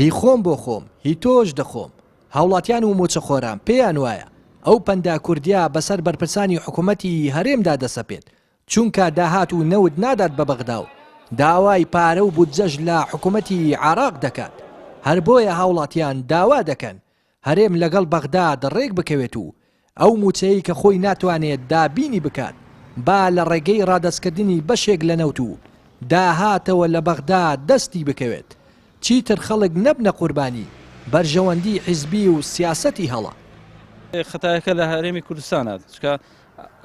هی خۆم بۆ خۆم، هی تۆش دەخۆم. هاوڵاتیان و مووچەخۆران پێیان وایە ئەو پەندە کوردییە بەسەر بەرپرسانی حکومەتی هەرێمدا دەسەپێت، چونکە داهات و نەوت نادات بە بەغدا و داوای پارە و بودجەش لە حکومەتی عێراق دەکات، هەر بۆیە هاوڵاتیان داوا دەکەن هەرێم لەگەڵ بەغداد ڕێک بکەوێت و ئەو مووچەیەی کە خۆی ناتوانێت دابینی بکات با لە ڕێگەی ڕادەستکردنی بەشێک لە نەوت و داهاتەوە لە بەغدا دەستی بکەوێت، چیتر خەڵک نەبنە قوربانی بەرژەوەندی حیزبی و سیاسەتی هەڵە. خەتایەکە لە هەرێمی کوردستانە چونکە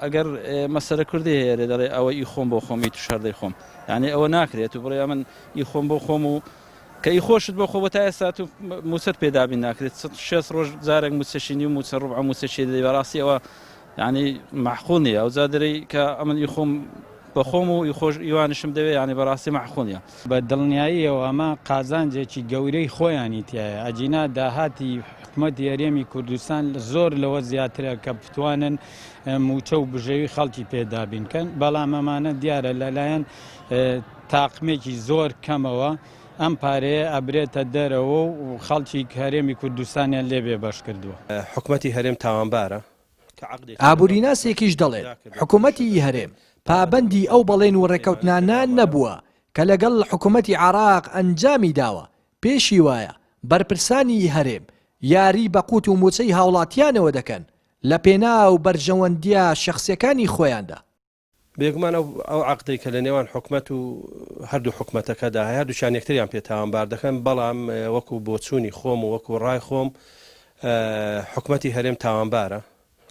ئەگەر مەسەلە کوردی هەیە لێ دەڵێ ئەوە ئی خۆم بۆ خۆم ئی توش هەر دەی خۆم یعنی ئەوە ناکرێت و بڵێ ئەمن ئی خۆم بۆ خۆم و کە ئی خۆشت بۆ خۆ بۆ تا ئێستا تو موچەت پێ دابین ناکرێت شێست ڕۆژ جارێک موچەشی نیو موچە ڕبع موچەشی دەی بەڕاستی ئەوە یعنی معقول نییە ئەو جا دەرێی کە ئەمن ئی خۆم بە خۆم و ئی خۆش ئیوانشم دەوێ یعنی بەڕاستی معقول نییە. بە دڵنیاییەوە ئەمە قازانجێکی گەورەی خۆیانی تیایە ئەگینا داهاتی حکومەتی هەرێمی کوردستان زۆر لەوە زیاترە کە بتوانن موچە و بژێوی خەڵکی پێ دابین کەن بەڵام ئەمانە دیارە لەلایەن تاقمێکی زۆر کەمەوە ئەم پارەیە ئەبرێتە دەرەوە و خەڵکی هەرێمی کوردستانیان لێ بێبەش کردووە. حکومەتی هەرێم تاوانبارە کە عەقدێکی لەگەڵ ئابووریناسێکیش دەڵێت، حکومەتی هەرێم پابەندی ئەو بەڵێن و ڕێککەوتنانە نەبووە کە لەگەڵ حکومەتی عێراق ئەنجامی داوە، پێشی وایە بەرپرسانی هەرێم یاری بە قوت و موچەی هاوڵاتیانەوە دەکەن لە پێناو بەرژەوەندیە شەخسیەکانی خۆیاندا. بێگومان ئەو ئەو عەقدەی کە لە نێوان حکومەت و هەردوو حکومەتەکەدا هەیە هەردووکیان یەکتریان پێ تاوانبار دەکەن، بەڵام وەکو بۆچوونی خۆم و وەکو ڕای خۆم حکومەتی هەرێم تاوانبارە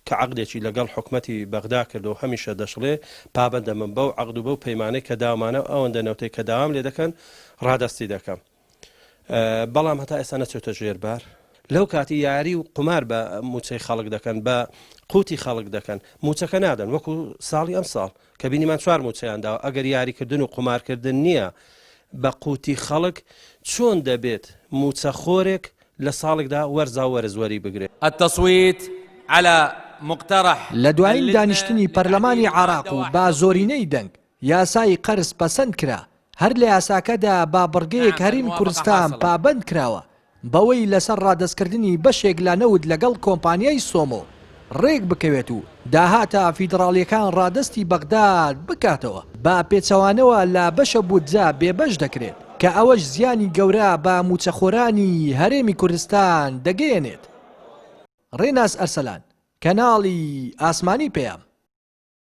کە عەقدێکی لەگەڵ حکومەتی بەغدا کردووە و هەمیشە دەشڵێ پابەندە من بەو عەقد و بەو پەیمانەی کە داومانە و ئەوەندە نەوتەی کە داوام لێ دەکەن ڕادەستی دەکەم. بەڵام هەتا ئێستا نەچۆتە ژێر بار. لەو کاتی یاری و قومار بە مووچەی خەڵک دەکەن، بە قوتی خەڵک دەکەن، مووچەکە نادەن، وەکو ساڵی ئەمساڵ کە بینیمان چوار مووچەیان داوە، ئەگەر یاریکردن و قومارکردن نییە بە قوتی خەڵک، چۆن دەبێت مووچەخۆرێک لە ساڵێکدا وەرزاو وەرز وەری بگرێت؟ التصویت علی مقترح لە دوایین اللجنە دانیشتنی پەرلەمانی لتعدیل عێراق المادە و بە 61. زۆرینەی دەنگ یاسای قەرز پەسەند کرا، هەر لە یاساکەدا بە بڕگەیەک نعم هەریم الموافقە کوردستان حاصلە. پابەند کراوە بەوەی لەسەر ڕادەستکردنی بەشێک لە نەوت لەگەڵ کۆمپانیای سۆمۆ ڕێک بکەوێت و داهاتە فیدڕاڵیەکان ڕادەستی بەغداد بکاتەوە، بە پێچەوانەوە لە بەشە بودجە بێبەش دەکرێت کە ئەوەش زیانی گەورە بە مووچەخۆرانی هەرێمی کوردستان دەگەیەنێت. ڕێناس ئەرسەلان، کەناڵی ئاسمانی پەیام.